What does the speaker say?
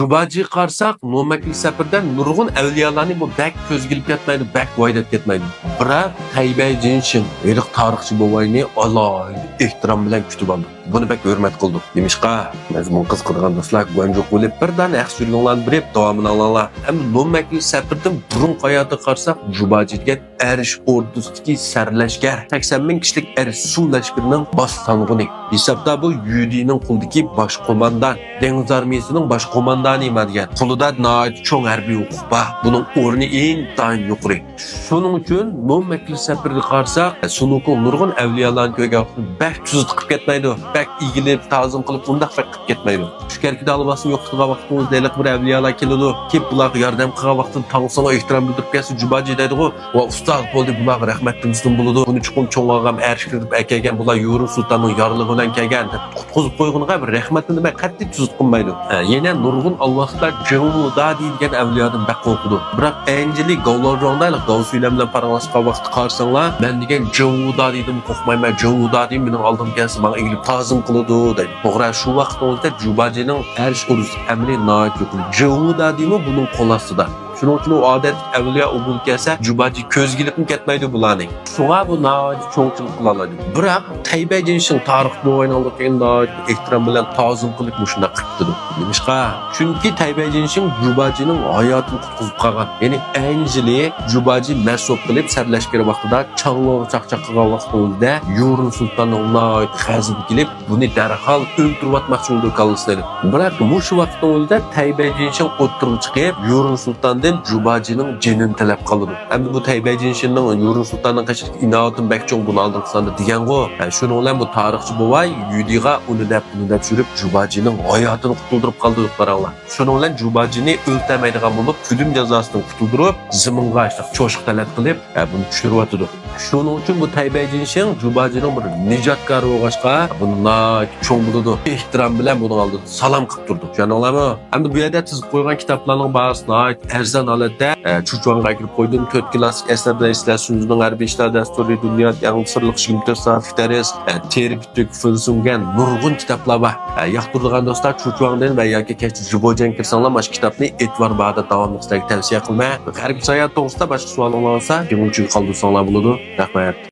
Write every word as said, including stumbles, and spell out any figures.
جۇباجىغا قارىساق، نومەكلى سەپىرىدە نۇرغۇن ئەۋلىيالارنى بۇ بەك كۆزگە ئېلىپ كەتمەيدۇ، بەك ۋايداپ كەتمەيدۇ. بىراق تەيبەي جىنشىڭ ھېلىقى تارىخچى بوۋاينى ئالاھىدە ئېھتىرام بىلەن كۈتۈپ ئالدۇق. بۇنى بەك ھۆرمەت قىلدۇق. نېمىشقا؟ مەزمۇن قىزىقىدىغان دوستلار، گۇەنجۇ قىلىپ بىر دانە ئەخسە يۈرگۈڭلارنى بېرىپ، داۋامىنى ئاڭلاڭلار. ئەمدى نومەكلى سەپىرىدىن بۇرۇنقى ھاياتىغا قارىساق، جۇباجى دېگەن ئەرش ئوردىسىدىكى سەرلەشكەر، سەكسەن مىڭ كىشىلىك ئەرش سۇ لەشكىرىنىڭ باشلانغۇنى. ھېسابتا بۇ يۈدىنىڭ قولىدىكى باش قوماندان، دېڭىز ئارمىيىسىنىڭ باش قوماندانى ما دېگەن. قولىدا ناھايىتى چوڭ ھەربىي ھوقۇق بار. بۇنىڭ ئورنى ئىنتايىن يۇقىرى. شۇنىڭ ئۈچۈن نومەكلى سەپىرىگە قارىساق، سۇنۇكۇڭ نۇرغۇن ئەۋلىيالارنى كۆرگەن ۋاقتىدا بەك تۈزۈت قىلىپ كەتمەيدۇ. بەك ئېگىلىپ، تازىم قىلىپ، ئۇنداق بەك قىلىپ كەتمەيدۇ. شۇ كەركىدە لىباسىنى يوقىتىدىغان ۋاقتىڭىزدا ھېلىقى بىر ئەۋلىيالار كېلىدۇ. كېلىپ بۇلارغا ياردەم قىلغان ۋاقتىدا تاڭسىڭغا ئېھتىرام بىلدۈرۈپ كەلسە، جۇباجى دەيدىغۇ، ۋا ئۇستاز، بولدى، بۇلارغا رەھمەت دېمىسىمۇ بولىدۇ. بۇنى چوقۇم چوڭ ئاغام ئەرش كىرىپ ئەكەلگەن، بۇلار يۇرۇن سۇلتاننىڭ يارلىقى بىلەن كەلگەن، دەپ قۇتقۇزۇپ قويغىنىغا بىر رەھمەتنى دېمەي قەتئىي تۈزۈت قىلمايدۇ. ھە، يەنە نۇرغۇن ئالۋاستىلار جېڭۋۇ دادى دېگەن ئەۋلىيادىن بەك قورقىدۇ. بىراق ئەنجىلى گاۋلارجۇاڭدا ھېلىقى گاۋ سۈيلەن بىلەن پاراڭلاشقان ۋاقتىدا قارىساڭلار، مەن دېگەن جېڭۋۇ دادىدىنمۇ قورقمايمەن، جېڭۋۇ دادى مېنىڭ ئالدىمغا كەلسە ماڭا ئېگىلىپ تازىم قىلىدۇ دەيدۇ. توغرا، شۇ ۋاقىتنىڭ ئۆزىدە جۇباجىنىڭ ئەرش ئوردىسى ئەمىلى ناھايىتى يۇقىرى. جېڭۋۇ دادىمۇ بۇنىڭ قول ئاستىدا. شۇنىڭ ئۈچۈن ئۇ ئادەتتىكى ئەۋلىيا ئۇ بولۇپ كەلسە، جۇباجى كۆزگە ئېلىپمۇ كەتمەيدۇ بۇلارنى. شۇڭا بۇ ناھايىتى چوڭچىلىق قىلالايدۇ. بىراق تەيبەي جىنشىڭ تارىخ بوۋاينىڭ ئالدىغا كەلگەن ناھايىتى ئېھتىرام بىلەن تازىم قىلىپ مۇشۇنداق قىپتىدۇ. نېمىشقا؟ چۈنكى تەيبەي جىنشىڭ جۇباجىنىڭ ھاياتىنى قۇتقۇزۇپ قالغان. يەنى ئەنجىلى جۇباجى مەسۇپ قىلىپ سەرلەشكىرى ۋاقتىدا چاڭلىغا چاقچاق قىلغان ۋاقتىڭىزدا يۇرۇن سۇلتاننىڭ ناھايىتى غەزىپى كېلىپ، بۇنى دەرھال ئۆلتۈرۈۋاتماقچى بولىدۇ كاللىسىنى. بىراق مۇشۇ ۋاقىتنىڭ ئۆزىدە تەيبەي جىنشىڭ ئوتتۇرىغا چىقىپ، يۇرۇن سۇلتاندىن جۇباجىنىڭ جېنىنى تەلەپ قىلىدۇ. ئەمدى بۇ تەيبەي جىنشىڭنىڭ يۇرۇن سۇلتاننىڭ قېشىدىكى ئىناۋىتىمۇ بەك چوڭ، بۇنى ئالدىنقى ساندا دېگەنغۇ. ھە، شۇنىڭ بىلەن بۇ تارىخچى بوۋاي يۈدىغا ئۇنى دەپ، بۇنى دەپ يۈرۈپ، جۇباجىنىڭ ھاياتىنى قۇتۇلدۇرۇپ قالدى، قاراڭلار. شۇنىڭ بىلەن جۇباجىنى ئۆلتۈرمەيدىغان بولۇپ، ئۆلۈم جازاسىدىن قۇتۇلدۇرۇپ، زېمىنغا چوشقا تەلەپ قىلىپ، ھە، بۇنى چۈشۈرۈۋاتىدۇ. شۇنىڭ ئۈچۈن بۇ تەيبەي جىنشىڭ جۇباجىنىڭ بىر نىجاتكارى بولغاچقا، بۇنى ناھايىتى چوڭ بىلىدۇ. ئېھتىرام بىلەن بۇنىڭ ئالدىدا سالام قىلىپ تۇرىدۇ. چۈشەندىڭلارمۇ؟ ئەمدى بۇ يەردە تىزىپ قويغان كىتابلارنىڭ باھاسى ناھايىتى ئەرزان ھالەتتە، ئە، چۇچۇاڭغا ئەكىرىپ قويدۇم. تۆت كىلاسسىك ئەسەرلەر، ئىسلەر سۈنزىنىڭ ھەربىي ئىشلار دەستۇرى، دۇنيا ئەڭ سىرلىق يىگىرمە تۆت سائەتلىك دەرس، ئە، تېرە پۈتۈك، فېنسۇنگەن، نۇرغۇن كىتابلار بار. ئە، ياقتۇرىدىغان دوستلار چۇچۇاڭدىن ۋە ياكى كەچتە جىبوجيەنگە كىرسەڭلار، مانا شۇ كىتابنى ئېتىبار باھادا داۋاملىق سىلەرگە تەۋسىيە قىلىمەن. غەربىي ساياھەت توغرىسىدا باشقا سوئالىڭلار بولسا، جىڭۋۇچىگە قالدۇرساڭلار بولىدۇ. رەھمەت.